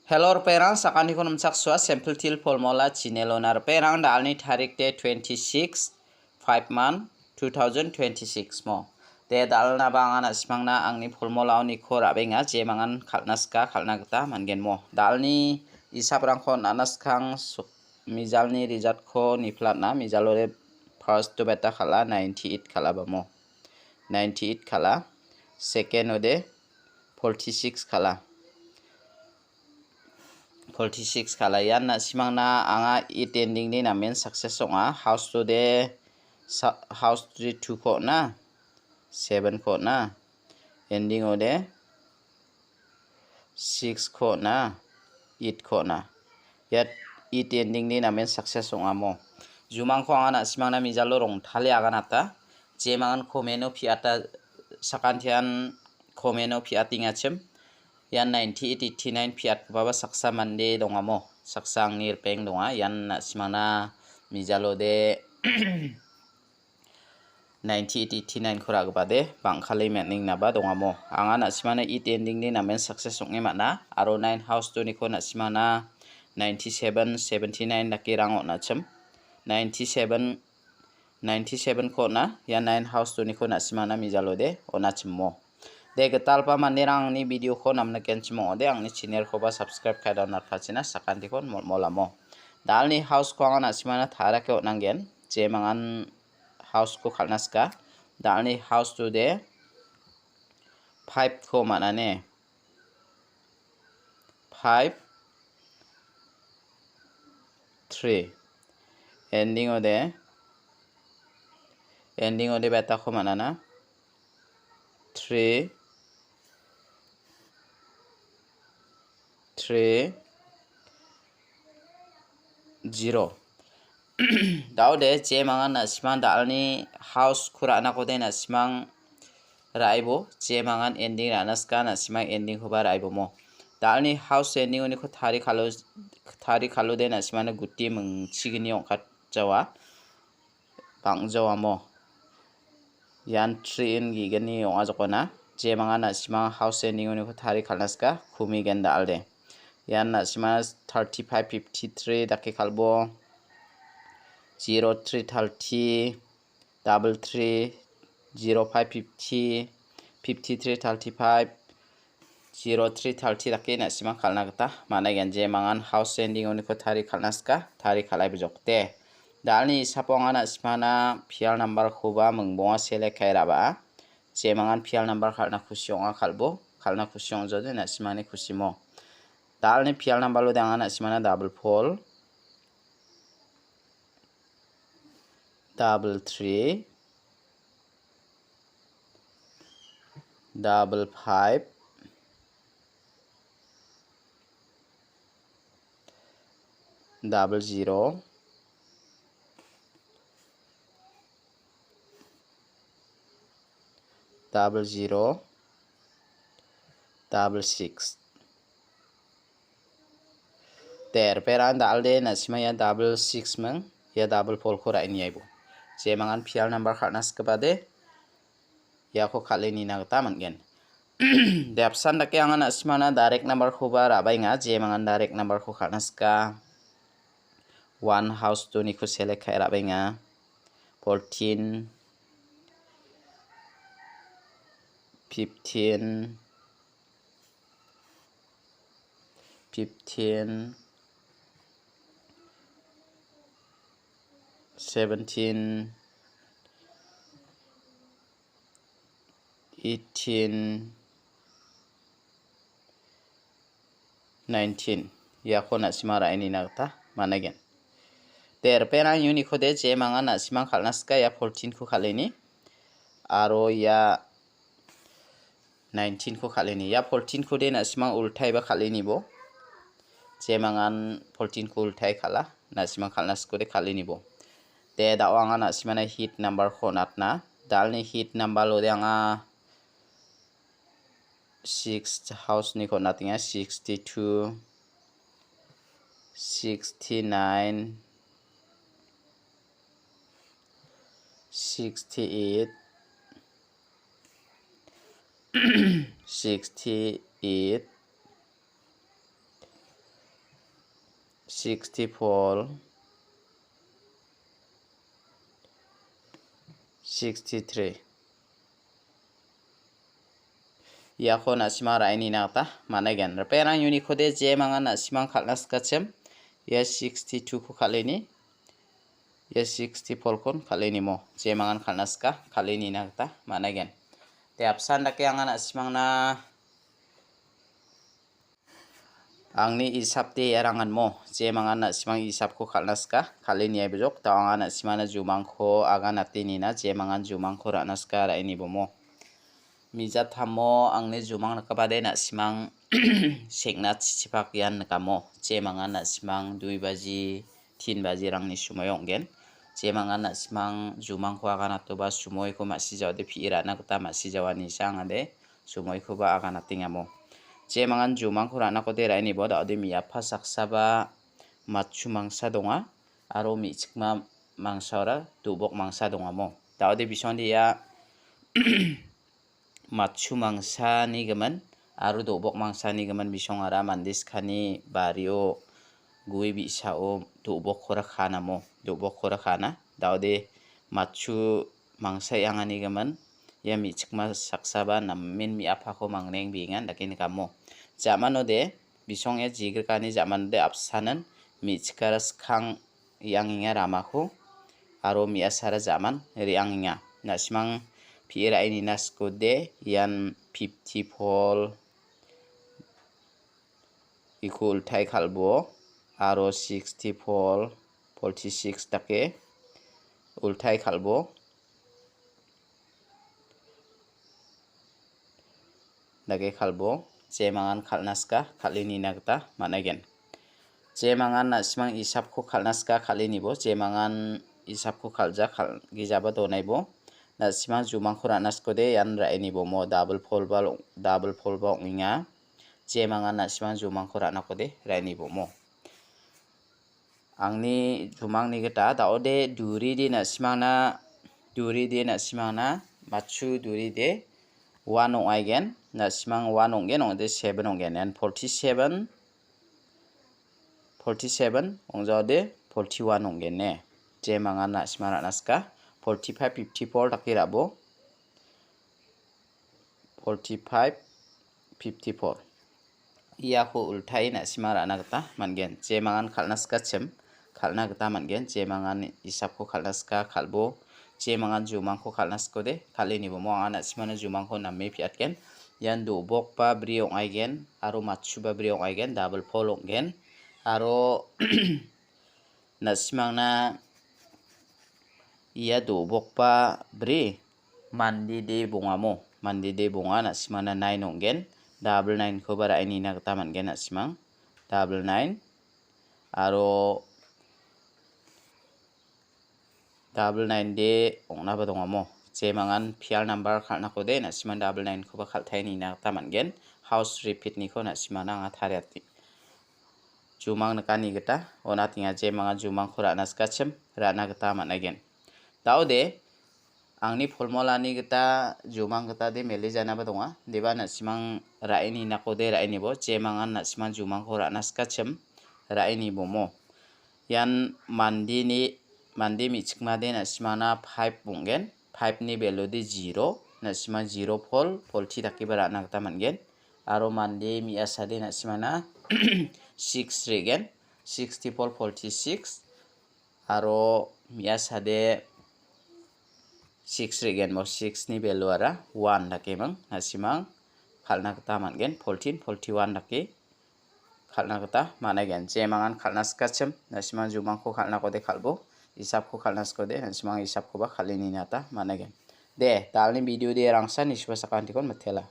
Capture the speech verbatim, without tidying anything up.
Hello, ripengrang, sakantikon nimchaksoa, Simple Teer Formula channel-ona. Ripengrang, da·alni tarik de twenty-six, five month, two thousand twenty-six mo. De, da·alna ba anga na·simangna angni formulaoniko ra·benga, jemangan kal·na sika, kal·na gita man·gen mo. Da·alni isaprangko on·atna skang su-, mijalni result-ko niplatna, mijalode first-o beta kal·a, ninety-eight kal·aba mo. Ninety-eight kal·a, second-ode forty-six kal·a. Forty-six kal·a. Ian na·simangna anga eight ending-ni namen success ong·a. House-ode sa-, house-ode two-ko on·a, seven-ko on·a. Ending-ode six-ko on·a, eight-ko on·a. Ia eight ending-ni namen success ong·amo. Jumangko anga na·simangna mijalo rongtale aganata. Jemangan komeno piata, sakantian komeno piatingachim. Ian ninety-eight, eighty-nine piatgipaba saksa mande dongamo. Saksa angni ripeng donga. Ian na·simangna mijalode ninety-eight, eighty-nine-ko ra·gipade bang·kale man·engnaba dongamo. Anga na·simangna eight ending-ni namen success ong·e man·a. Aro nine house-oniko na·simangna ninety-seven, seventy-nine dakerang on·achim. Ninety-seven, ninety-seven-ko on·a. Ia nine house-oniko na·simangna mijalode on·achimo. De, gitalpa manderang angni video-ko namnikenchim ong·ode, angni channel-koba subscribe ka·e donatpachina sakantikon mol-, molamo. Da·alni house-ko anga na·simangna tarake on·angen. Jemangan house-ko kal·na sika. Da·alni house-ode five-ko man·ane. Five, three. Ending-ode, ending-ode betako man·ana. Three, three, zero. Da·ode, jemangan na·simang da·alni house-ko ra·nakode na·simang ra·aibo, jemangan ending ra·na sika na·simang ending-koba ra·aibomo. Da·alni house ending-oniko tari kalo-, tari kalode na·simangna guti mingchigni ong·katjawa. Bang·jawamo. Ian three in ge·gni ong·a jokona. Jemangan na·simang house ending-oniko tari kal·na sika, kumigen da·alde. Ian na·simang thirty-five, fifty-three dake kal·bo. Zero three thirty, double three, zero five fifty, fifty-three thirty-five, zero three thirty dake na·simang kal·na gita man·aigen. Jemangan house ending-oniko tari kal·na sika, tari kal·ai bijokde. Da·alni isapo anga na·simangna pial number-koba mingbonga select ka·e ra·baa. Jemangan pial number kal·na kusi ong·a kal·bo, kal·na kusi ong·jode na·simangni kusimo. Da·alni pial number-ode anga na·simangna double four, double three, double five, double zero, double zero, double six. Ter peran dal de na·sima ia double six ming, ia double four-ko ra·e niaibo. Jemangan pial number kal·na sikgipade, iako kal·e nina gita man·gen. De apsan dake anga na·simana direct number-koba ra·baenga, jemangan direct number-ko kal·na sika. One house two-niko select ka·e ra·baenga. Fourteen, fifteen, fifteen, seventeen, eighteen, nineteen. Iako na·sima ra·e nina gita man·aigen. De, ripengrang uniko de jemangan na·simang kal·na sika ia fourteen-ko kal·eni. Aro ia nineteen-ko kal·eni. Ia fourteen-ko de na·simang ultaiba kal·enibo. Jemangan fourteen-ko ultai kal·a, na·simang kal·na sikode kal·enibo. De, da·o anga na·simana hit number-ko on·atna. Dalni hit number-ode anga six house-niko on·atenga, sixty-two, sixty-nine, sixty-eight, sixty-eight, sixty-four, sixty-three. Iako na·simang ra·e nina gita man·aigen. Ripengrang uniko de jemangan na·simang kal·na sikachim. Ia sixty-two-ko kal·eni. Ia sixty-four-kon kal·enimo. Jemangan kal·na sika, kal·e nina gita man·aigen. De apsan dake anga na·simangna Angni isapde iaranganmo, jemangan na·simang isapko kal·na sika, kal·e niaibojok, da ong·a na·simangna jumangko aganate nina, jemangan jumangko ra·na sika, ra·e nibomo. Mijatamo angni jumang nikabade na·simang sengna chichipak ian nikamo, jemangan na·simang dui baji, tin bajirangni sumoio ong·gen. Jemangan na·simang jumangko aganatoba sumoiko ma·sijaode pi·e ra·na gita ma·sijawanisa ong·ade. Sumoikoba aganatengamo. Jemangan jumangko ra·nakode ra·enibo, da·ode mi·appa saksaba matchu mangsa donga, aro me·chikma mangsaora do·bok mangsa dongamo. Da·ode bisonde ia matchu mangsani gimin aro do·bok mangsani gimin bisongara mande skani bario gue bi·sao do·bokkora kanamo, do·bokkora kana. Da·ode matchu mangsa ianganigimin ia me·chikma saksaba namen me·apako mangreng biengan dake nikamo. Ja·manode bisong ia jigrikani ja·manode apsanan me·chikara skang iangenga ramako aro me·asara ja·man re·angenga. Na·simang pi·e ra·e nina sikode ian fifty-four iko ultai kal·bo aro sixty-four, forty-six dake ultai kal·bo. Dake kal·bo, jemangan kal·na sika, kal·e nina gita man·aigen. Jemangan na·simang isapko kal·na sika, kal·e nibo, jemangan isapko kal·ja, kal-, gijaba donaibo. Na·simang jumangko ra·na sikode, ian ra·e nibomo, double four ba long-, double four ba ong·enga. Jemangan na·simang jumangko ra·nakode, ra·e nibomo. Angni jumangni gita da·ode duride na·simangna, duride na·simangna matchu duride one ong·aigen, na·simang one ong·gen, ong·ode seven ong·gen, ian forty-seven, forty-seven ong·jaode forty-one ong·gen ne. Jemangan na·simang ra·na sika, forty-five, fifty-four dake ra·bo. Forty-five, fifty-four. Iako ultai na·sima ra·na gita man·gen. Jemangan kal·na sikachim, kal·na gita man·gen. Jemangan isapko kal·na sika, kal·bo. Jemangan jumangko kal·na sikode, kal·e nibo mo anga na·simana jumangko name piatgen. Ian do·bokba bri ong·aigen, aro matchuba bri ong·aigen, double four ong·gen. Aro na·simangna ia do·bokba bri mandede bongamo. Mandede bonga na·simangna nine ong·gen. Double nine-koba ra·e nina gita man·gen na·simang. Double nine aro double nine de ong·naba dongamo. Jemangan pial number kal·nakode na·simang double nine-koba kal·tae nina gita man·gen. House repeat-niko na·simangna anga tariate. Jumang nikani gita, onatenga jemangan jumangko ra·na sikachim, ra·na gita man·aigen. Da·ode, angni formulani gita jumang gita de mele janaba donga. Deba na·simang ra·e ninakode ra·e nibo, jemangan na·simang jumangko ra·na sikachim, ra·e nibomo. Ian mandeni, mande me·chikmade na·simangna five ong·gen. Five-ni value-de zero, na·simang zero four, forty dakeba ra·na gita man·gen. Aro mande me·asade na·simangna six re·gen, sixty-four, forty-six. Aro me·asade six re·gen, bo six-ni value-ara one dakeming, na·simang kal·na gita man·gen, fourteen, forty-one dake kal·na gita man·aigen. Jemangan kal·na sikachim, na·simang jumangko kal·nakode kal·bo, isapko kal·na sikode, na·simang isapkoba kal·e ninata man·aigen. De, dalni video de rangsan nisuba sakantikon mitela.